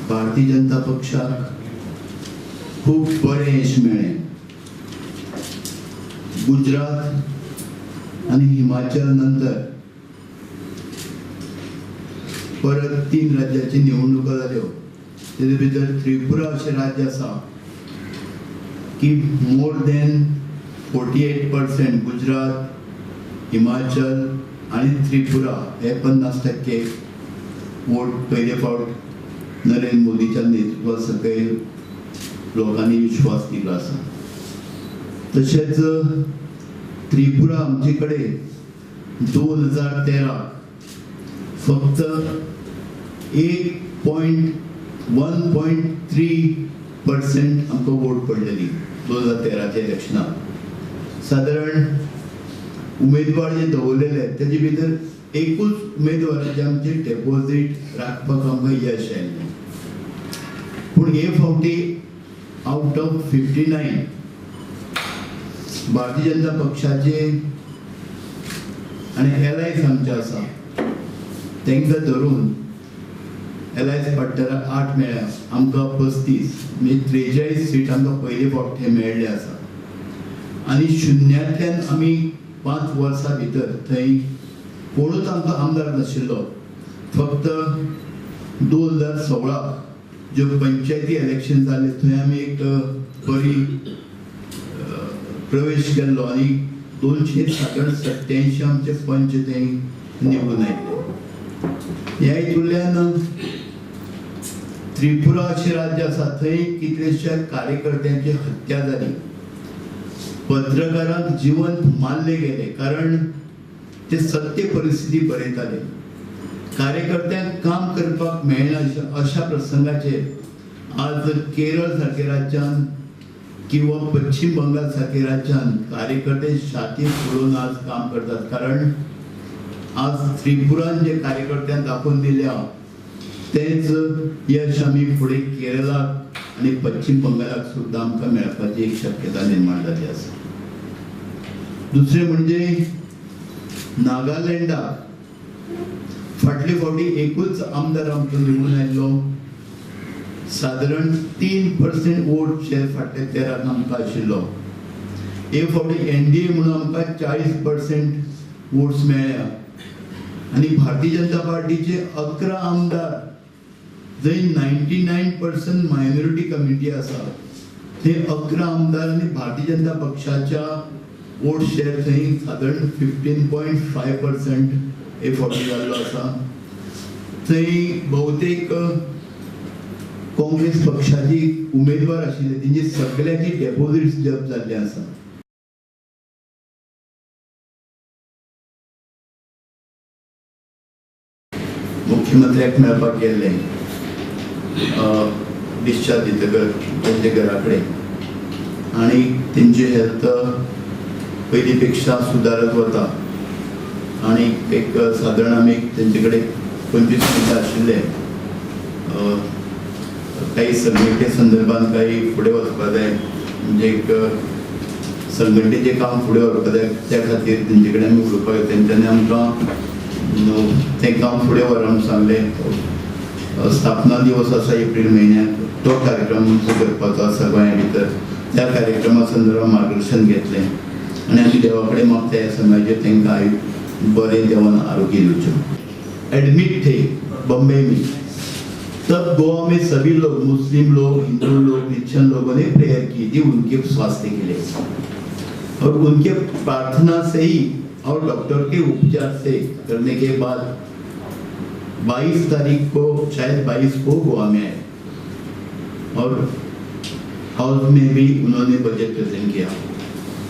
भारतीय जनता पक्षाक खूब बरें यश मेळ्ळें। गुजरात आनी हिमाचल नंतर परत 3 राज्याची निवडणुका जाल्यो, तेजे भितर त्रिपुरा अशें राज्य आसा की मोर दॅन 48% गुजरात, हिमाचल आनी त्रिपुरा हे 50% वोट पयले फावट नरेंद्र मोदीच्या नेतृत्वा सकयल लोकांनी विश्वास दिलो आसा। तशेंच त्रिपुरा आमचे कडेन 2013 फक्त 1.3% आमकां वोट पडलेली 2013च्या इलेक्शनाक। सादारण उमेदवार जे दवरलेले तेजे भितर एकूच उमेदवाराचे आमचे डेपॉझीट राखपाक आमकां यश आयलें। पूण हे फावटी आउट ऑफ 59 भारतीय जनता पक्षाचे आनी एलायस आमचे आसा तांकां धरून एलायस पार्टनराक 8 मेळ्ळ्या, आमकां 35 म्हणजे 43 सीट आमकां पयले फावट थंय मेळ्ळें आसा। आनी शुन्यांतल्यान आमी 5 वर्सां भितर थंय कोणूच आमकां आमदार नाशिल्लो, फक्त 2016 ज्यो पंचायती इलेक्शन जालें थंय आमी एक बरी प्रवेश केल्लो आनी 287 आमचे पंच थंय निवडून आयले। ह्या हितूंतल्यान त्रिपुरा अशें राज्य आसा थंय कितलेश्या कार्यकर्त्यांची हत्या जाली, पत्रकारांक जिवंत मारले गेले, कारण ते सत्य परिस्थिती बरयताले। कार्यकर्त्यांक काम करपाक मेळना अशा प्रसंगाचेर आज केरळ सारक्या राज्यान किंवा पश्चिम बंगाल सारक्या राज्यान कार्यकर्ते छाती फुलोवन आज काम करतात, कारण आज त्रिपुरान जे कार्यकर्त्यांक दाखोवन दिल्या तेच यश आमी फुडें केरळाक आनी पश्चिम बंगालाक सुद्दां आमकां मेळपाची एक शक्यता निर्माण जाली आसा। दुसरें म्हणजे नागालँडाक फाटले फावटी एकूच आमदार आमचो निवडून आयिल्लो, सादारण 3% वोट शेअर फाटले 13 आमकां आशिल्लो। हे फावटी एनडीए म्हणून आमकां 40% वोट्स मेळ्ळ्या आनी भारतीय जनता पार्टीचे 11 आमदार जंय 99% मायनॉरिटी कम्युनिटी आसा थंय 11 आमदार आनी भारतीय जनता पक्षाच्या वोट शेअर थंय सादारण 15.5% हे फावटी जाल्लो आसा। थंय बहुतेक काँग्रेस पक्षाची उमेदवार आशिल्ले तेंची सगळ्यांची डेपॉझिट्स जप्त जाल्ले आसा। मुख्यमंत्र्याक मेळपाक गेल्ले डिस्चार्ज दितकर तेंच्या घरा कडेन आनी तेंची हेल्थ पयलीं पेक्षा सुदारत वता आनी एक सादारण आमी तेंचे कडेन 25 मिनटां आशिल्ले। काही संघटने संदर्भात काही फुडें वचपा जाय, म्हणजे एक संघटनेचें काम फुडें व्हरपा जाय, त्या खातीर तेंचे कडेन आमी उलोवपाक जाय। तेंच्यांनी आमकां तें काम फुडें व्हर म्हूण सांगलें। स्थापना दिवस आसा एप्रील म्हयन्याक, तो कार्यक्रम जो करपाचो आसा गोंया भितर, त्या कार्यक्रमा संदर्भात मार्गदर्शन घेतलें आनी आमी देवा कडेन मागता ह्या समाजाचेर तांकां बरें देवान आरोग्य दिवचें। एडमिट थे बॉम्बे में, तब गोवा में सभी लोग, मुस्लिम लोग, हिंदू लोग, क्रिश्चियन लोगों ने प्रेयर की थी उनके स्वास्थ्य के लिए और उनके प्रार्थना से ही और डॉक्टर के उपचार से करने के बाद 22 तारीख को, शायद 22 को गोवा में आए और हाउस में भी उन्होंने बजट प्रेजेंट किया।